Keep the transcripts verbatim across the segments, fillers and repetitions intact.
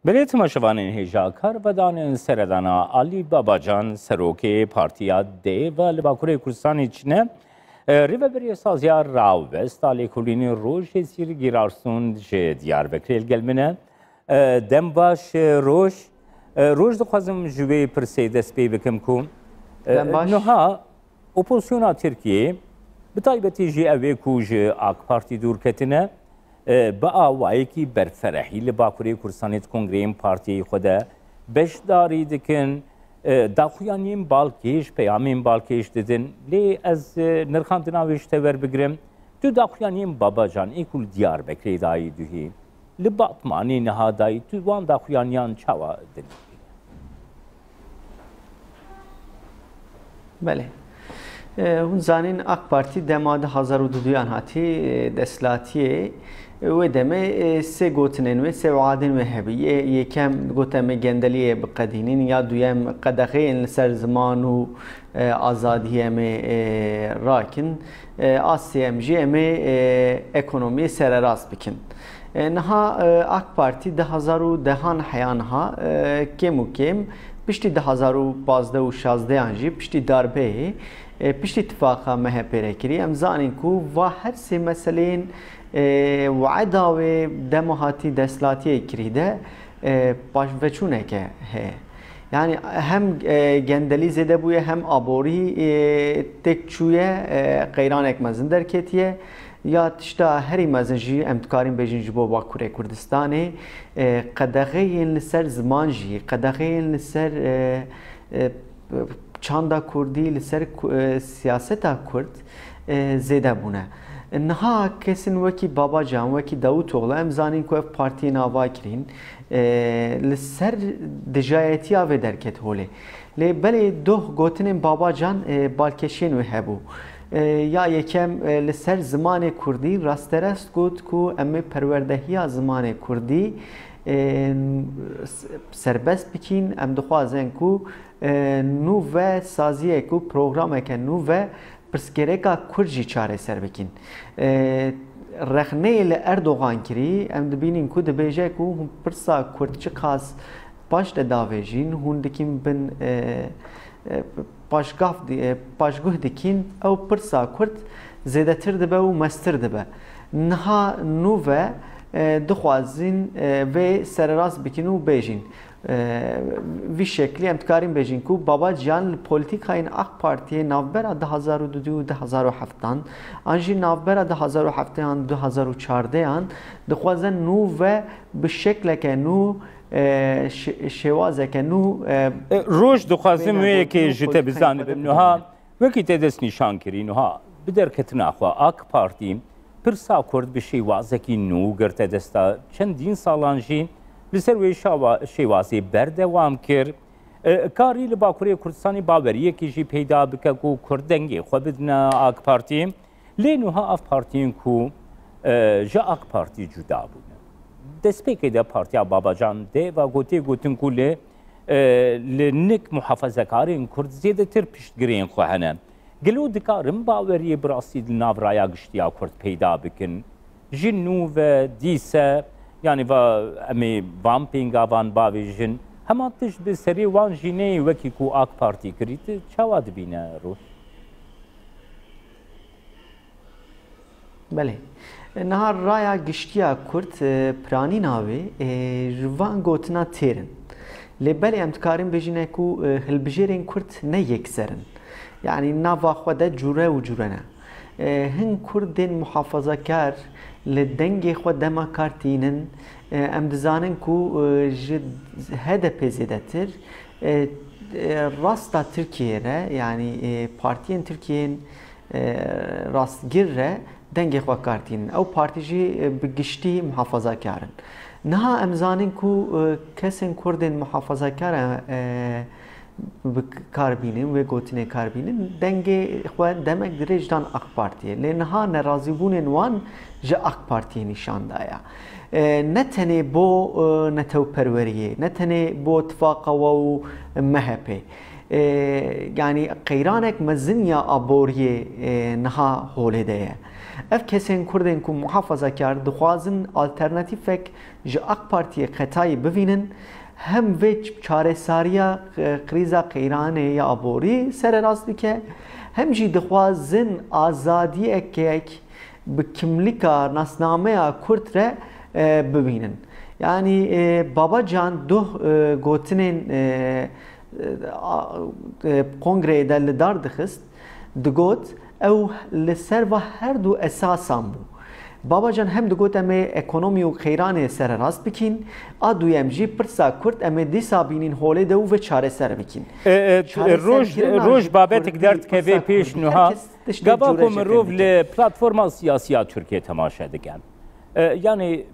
Belê temaşevanên hêja, kar vedanên seredana Alî Babacan, serokê Partiya DEVA li Bakurê Kurdistanê çine, e, rêveberiya saziya rawesta lêkolînê Rojê Sîr Gîrarsûn ji Diyarbekirê li gel min e. E, dem baş, e, Roj. E, Roj, dixwazim ji wê pirsê dest pê bikim ku, e, Dem baş. Niha Opozisyona Tirkiyê, bi taybetî jî ew ê ku ji AK Partî dûr ketine, e, bi awayekî berferehî li Bakurê Kurdistanê di kongreyên partiyê xwe de beşdarî dikin, e, daxuyaniyên balkêş, peyamên balkêş didin. Lê ez, e, nirxandina wê ji te werbigirim. Tu daxuyaniyên Babacan ê ku li Diyarbekirê dayî duhî, li Batmanê niha dayî, tu wan daxuyaniyan çawa dinivîne? Belê. E, hûn zanîn, AK Partî dema du hazar û duduyan hatî, e, desthilatiyê, e, wê demê, e, sê gotinên wê, sê wiadên wê hebî. Yê yekem got, em ê gendeliyê biqedînin, ya duyem qedexeyên li ser ziman û, e, azadiyê em ê, e, rakin. E, a sêyem jî em ê, e, ekonomiyê sererast bikin. E, niha, e, AK Partî du hazar û dehan heya niha, e, kêm û kêm, piştî du hazar û pazdeh û şazdehan jî, piştî darbeyê, e, piştî tifaqa MHP re kirî. Em zanîn ku va her sê meseleyên, e, weda wê dema hatî desthilatiyê kirî de, e, paşveçûneke heye. Yani hem, e, gendelî zêde bûye, hem aborî, e, têk çûye, e, qeyranek mezin derketiye. Ya tişta herî mezin jî em dikarîn bêjin ji bo Bakurê Kurdistanê, e, qedexeyên li ser ziman jî, qedexeyên li ser, e, e, çanda kurdî, li ser ku-, e, siyaseta kurd, e, zêde bûne. Niha kesên wekî Babacan, wekî Davutoğlu, em zanîn ku ev partiyên ava kirîn, e, li ser dijayetiya vê derket holê. Lê belê doh gotinên Babacan, e, balkêşiyên wê hebû. E, ya yekem, e, li ser zimanê kurdî rasterast got ku em ê perwerdehiya zimanê kurdî, e, s-, serbest bikîn, em dixwazin ku, e, nû ve saziyek û programeke nû ve pirsgirêka kurd jî çareser bikin. E, rexneyê li Erdogan kirî, em dibînin ku dibêje ku hûn pirsa kurd çiqas paş de davêjin, hûn dikin bin, e, e, paşgav di-, e, paşguh dikin, ew pirsa kurd zêdetir dibe û mestir dibe. Niha nû ve, e, dixwazin, e, vê sererast bikin û bêjin. E, vî şeklî em dikarin bêjin ku Babacan li polîtîkayên AK Partiyê navbera du hazar û du û du hazar û heftan, an jî navbera du hazar û heftan du hazar û çardehan dixwaze nû ve bi şekleke nû, e, şê-, şêwazeke nû, e, E, Roj, dixwazim wê yekê ji te bizanibim. Niha wekî te dest nîşan kirî, niha bi derketina xwe AK Partî pirsa kurd bi şêwazekî nû girte desta. Çendîn salan jî li ser wê şawa-, şêwazê berdewam kir. E, karî li Bakurê Kurdistanê baweriyekî jî peyda bike ku kurd dengê xwe bidine AK Partî. Lê niha ev partiyên ku, e, ji AK Partî cuda bûne. Destpêkê de partiya Babacan DEVA gotê gotin ku li, e, li nik muhafezekarên kurd zêdetir piştgirên xwe hene. Gelo dikarin baweriyê bi rastî di nav raya giştiya kurd peyda bikin? Ji nû ve dîse, yanî va em ê van pêngavan bavêjin, hema tişt bi serê wan jî neyê wekî ku AK Partî kirî, tu çawa dibîne Roj? Belê. Niha raya giştiya kurd, e, piranîna wê, e, ji van gotina têr in. Lê belê em dikarin bêjine ku, e, hilbijêrên kurd ne yekser in. Yanî nava xwe de cûre û cûre ne. E, hin kurdên muhafazakar li dengê xwe dema kar tînin, e, em dizanin ku, e, ji HDPê zêdetir, e, e, rasta Tirkiyeyê re, yanî, e, partiyên Tirkiyeyên, e, rastgir re dengê xwe kar tînin. Ew partî jî, e, bi giştî muhafazakar in. Niha em zanin ku, e, kesên kurdên muhafazakar, e, bi kar bînin, wê gotinê kar bînin, dengê xwe demek dirêj dan AK Partiyê. Lê niha nerazîbûnên wan ji AK Partiyê nîşan daye. E, ne tenê bo, e, netewperweriyê, ne tenê bo tifaqa we û MHPê. E, yanî qeyranek mezin ya aboriyê, e, niha holê de ye. Ev kesên Kurdên ku muhafazakar dixwazin alternatîfek ji AK Partiyê qetayî bivînin, hem vê ç-, çareseriya, e, krîza qeyranê ya aborî sererast bike, hem jî dixwazin azadiyekek bi kimlîka nasnameya Kurd re, e, bibînin. Yanî, e, Babacan duh, e, gotinên, e, e, a, e, kongreyê de li dar dixist, digot, ew li ser va her du esasan bû. Babacan hem digot, em ê ekonomî û qeyranê sererast bikîn, a duyem jî pirsa Kurd em ê dîsa bînîn holê de û vê çareser bikîn. E, e, Çareserkirina roj, ji roj Kurd babetik derdikeve pêş niha. Gava ku mirov li platforma siyasiya Tirkiyê temaşe dike, e, yanî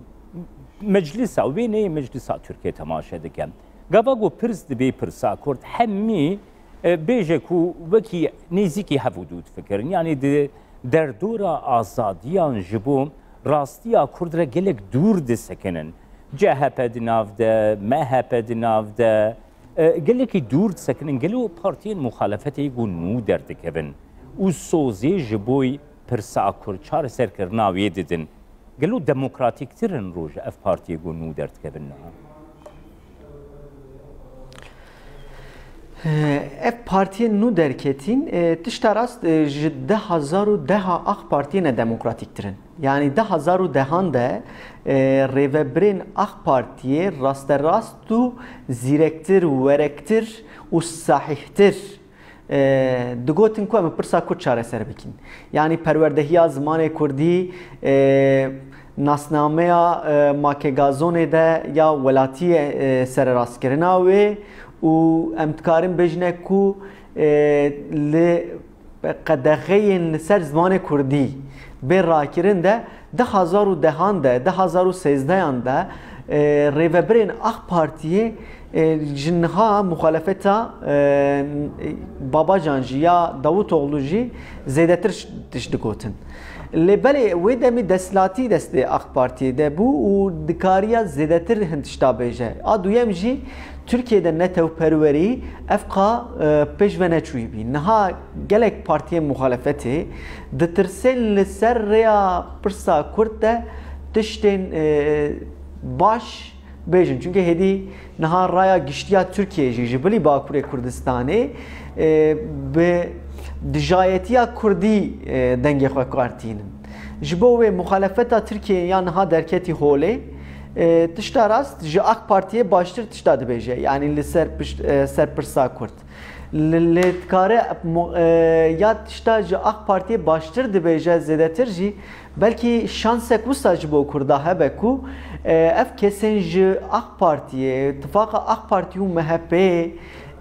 meclisa wê neyê meclisa Tirkiyê temaşe dike. Gava ku pirs dibê pirsa Kurd, hemî, e, bêje ku wekî nêzîkî hev û dû difikirin. Yanî di derdora azadiyan ji bo rastiya Kurd re gelek dûr disekinin. C H P di nav de, M H P di nav de, e, gelekî dûr disekinin. Gelo partiyên muxalefetê ku nû derdikevin û sozê ji boy pirsa Kurd çareserkirina wê didin, gelo demokratîktir in roj ev partiyê ku nû derdikevin niha? Ev partiyên nû derketîn, e, tişta rast, e, ji du hazar û deh a AK Partiyê ne demokratîktir in. Yanî du hazar û dehan de, e, rêvebirên AK Partiyê rasterast û zîrektir, werektir û sahîhtir, e, digotin ku em ê pirsa Kurd çareser bikin. Yanî perwerdehiya zimanê Kurdî, e, nasnameya, e, makegazonê de ya welatiyê, e, sererastkirina wê û em dikarin bêjine ku, e, li qedexeyên li ser zimanê Kurdî bê rakirin de du hazar û dehan de, du hazar û sêzdehan de, e, rêvebirên AK Partiyê, e, ji niha muxalefeta, e, Babacan jî ya Davutoglu jî zêdetir ş-, tişt digotin. Lê belê wê demî desthilatî destê AK Partiyê de bû û dikariya zêdetir hin tişta bêje. A duyem jî Tirkiyê de netewperwerî ev qa, e, pêş ve neçûyî bî. Niha gelek partiyên muxalefetê ditirsên li ser rêya pirsa Kurd de tiştên, e, baş bêjin. Çunke hêdî niha raya giştiya Tirkiyê jî ji bilî Bakurê Kurdistanê, e, bi dijayetiya Kurdî, e, dengê xwe kartînin. Ji bo wê muxalefeta Tirkiyê ya niha derketî holê, e, tişta rast ji AK Partiyê baştir tişta dibêje. Yanî li ser pişt, e, ser pirsa Kurd. Li, lê dikare mu-, e, ya tişta ji AK Partiyê baştir dibêje zêdetir jî, belkî şansek wisa ji bo Kurda hebe ku, e, ev kesên ji AK Partiyê, tifaqa AK Partî û M H P'ê,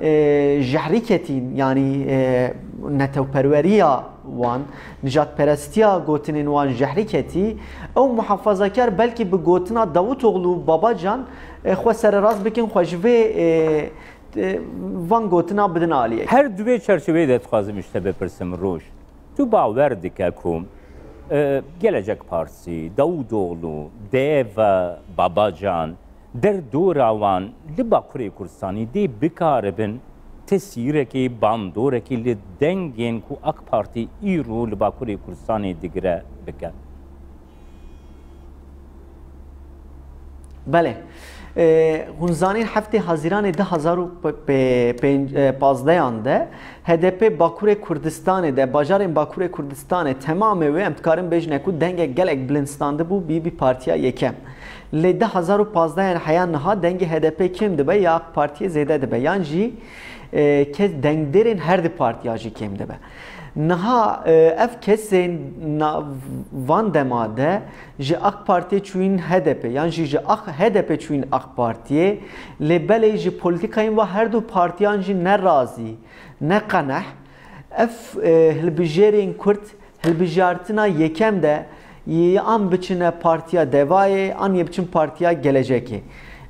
e, jehrî ketîn, yanî, e, netewperweriya wan, nijadperestiya gotinên wan jehrî ketî, ew muhafazakar belkî bi gotina Davutoglu û Babacan, e, xwe sererast bikin, xwe ji vê, e, e, van gotina bidin aliyek. Her di vê çerçeveyê de dixwazim ji te bipirsim, Roj. Tu bawer dike ku, e, Gelecek Partisi, Davutoglu, DEVA, Babacan, derdora wan li Bakurê Kurdistanê dê bikaribin tesîrekê, bandorekê li dengên ku AK Partî îro li Bakurê Kurdistanê digire bike? Belê. E, hûn zanîn heftê Hezîranê du hazar û pazdehan de H D P Bakurê Kurdistanê de, bajarên Bakurê Kurdistanê temamê wê em dikarin bêjine ku dengek gelek bilind standibû, bî, bî partiya yekem. Lê du hazar û pazdehan heya niha dengê H D P kêm dibe ya AK Partiyê zêde dibe. Yan jî, e, kes dengdêrên her di partiya jî kêm dibe. Niha, e, ev kesên na-, van dema de ji AK Partiyê çûyîn H D P, yan jî ji AK, H D P çûyîn AK Partiyê, lê belê ji polîtîkayên va her du partiyan jî ne razî, ne qeneh. Ev, e, hilbijêrên Kurd hilbijartina yekem de yê an biçine partiya DEVA'yê, an yê biçin partiya Gelecekê.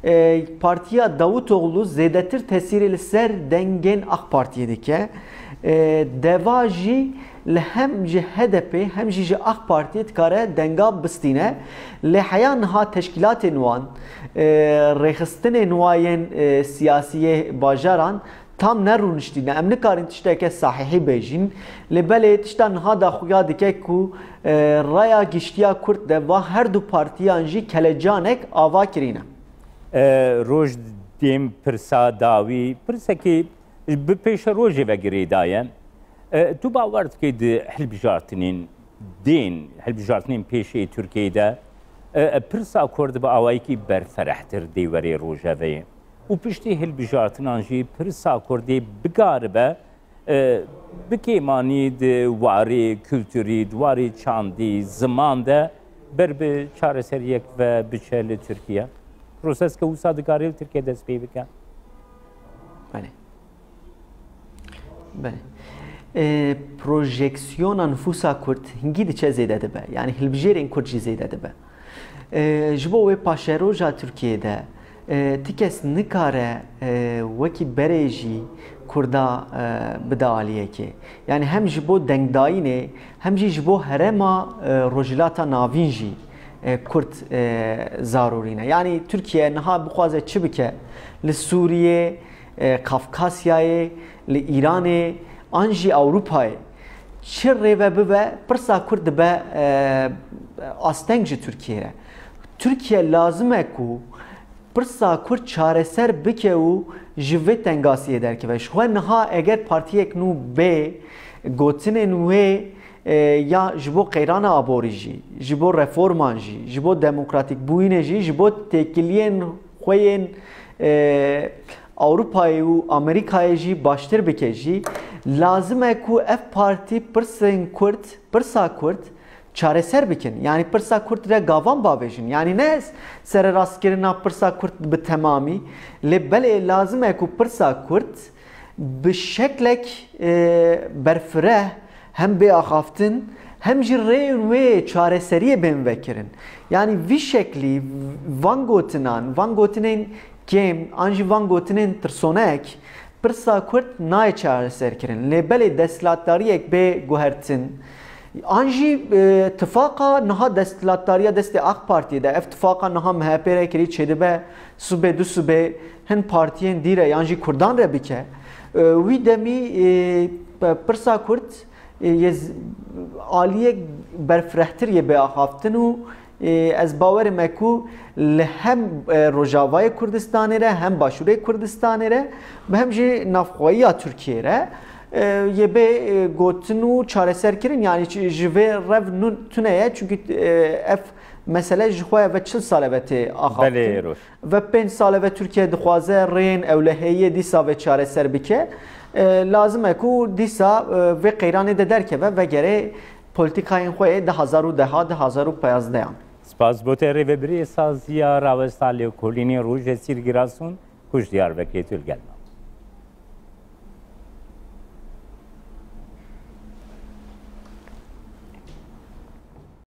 E, partiya Davutoglu zêdetir tesîrê li ser dengên AK Partiyê dike. E, DEVA jî li hem ji H D P hem jî ji AK Partiyê dikare denga bistîne. Lê heya niha teşkîlatên wan, e, rêxistinên wa yên, e, siyasî yê bajaran tam nerûniştîne. Em nikarin tişteke sahihî bêjin. Lê belê tişta niha daxuya dike ku, e, raya giştiya Kurd de va her du partiyan jî kelecanek ava kirîne. E, roj dêm pirsa dawî, pirsekî bi pêşerojê ve girêdaye. E, tu bawer dikî di hilbijartinên, dên hilbijartinên pêşê Tirkiyeyê de, e, pirsa Kurd bi awayekî berferehtir dê werê rojeveyê û piştî hilbijartinan jî pirsa Kurdê bigaribe, e, bi kêmanî di warê kulturî, di warê çandî, ziman de ber bi çareseriyek ve biçe li Tirkiye? Proseske wisa dikarê li Tirkiye dest pê bike? Belê. Belê. E, projeksiyona nifûsa Kurd hingî diçe zêde dibe. Yanî hilbijêrên Kurd jî zêde dibe. E, ji bo wê paşeroja Tirkiyê de, e, ti kes nikare, e, wekî berê jî Kurda, e, bide aliyekê. Yanî hem ji bo dengdayînê, hem jî ji bo herêma, e, Rojhilata Navîn jî, e, Kurd, e, zarûrî ne. Yanî Tirkiye niha bixwaze çi bike li Sûriyê, e, Kafkasyayê, li Îranê, an jî Ewropayê çi rê ve bibe, pirsa Kurd dibe, e, asteng ji Tirkiyê re. Tirkiye lazim e ku pirsa Kurd çareser bike û ji vê tengasiyê derkeve. Ji xwe niha eger partiyek nû bê, gotinên wê, e, ya ji bo qeyrana aborî jî, ji bo reforman jî, ji bo demokratîkbûyînê jî, ji bo têkiliyên xwe yên, e, Ewropayê û Amerîkayê jî baştir bike jî, lazim e ku ev partî pirsên Kurd, pirsa Kurd çareser bikin. Yanî pirsa Kurd re gavan bavêjin. Yanî ne sererastkirina pirsa Kurd bi temamî, lê belê lazim e ku pirsa Kurd bi şeklek, e, berfireh hem bê axaftin, hem jî rêyên wê çareseriyê bên vekirin. Yanî vî şeklî van gotinan, van gotinên kêm, an jî van gotinên tirsonek, pirsa Kurd nayê çareserkirin. Lê belê desthilatdariyek bê guhertin, an jî, e, tifaqa niha desthilatdariya destê AK Partiyê de, ev tifaqa niha M H P re kirî çêdibe, sibê du sibê hin partiyên dî re yan jî Kurdan re bike, e, wî demî, e, pe-, pirsa Kurd, e, yê z-, aliyek berfirehtir yê bê axaftin û, e, ez bawerim me ku li hem, e, Rojavayê Kurdistanê re, hem Başûrê Kurdistanê re, bi hem jî navxweyiya Tirkiyê re, e, yê bê, e, gotin û çareserkirin. Yanî çi-, ji vê rev nun-, tune ye, çunkî, e, ev mesele ji xwe ve çil sal e ve tê axaftin. Belê, roj. Ve pênc sal e ve Tirkiye dixwaze rêyên ewlehiyê dîsa ve çareser bike. E, lazim e ku dîsa, e, vê qeyranê de derkeve, vegerê polîtîkayên xwe yê du hazar û deh, du hazar û peyazdehan. Spas bo te, rêvebirê saziya rawesta lêkolînê Rojê Sîr Girason, ku ji Diyarbekirê tu li gel me.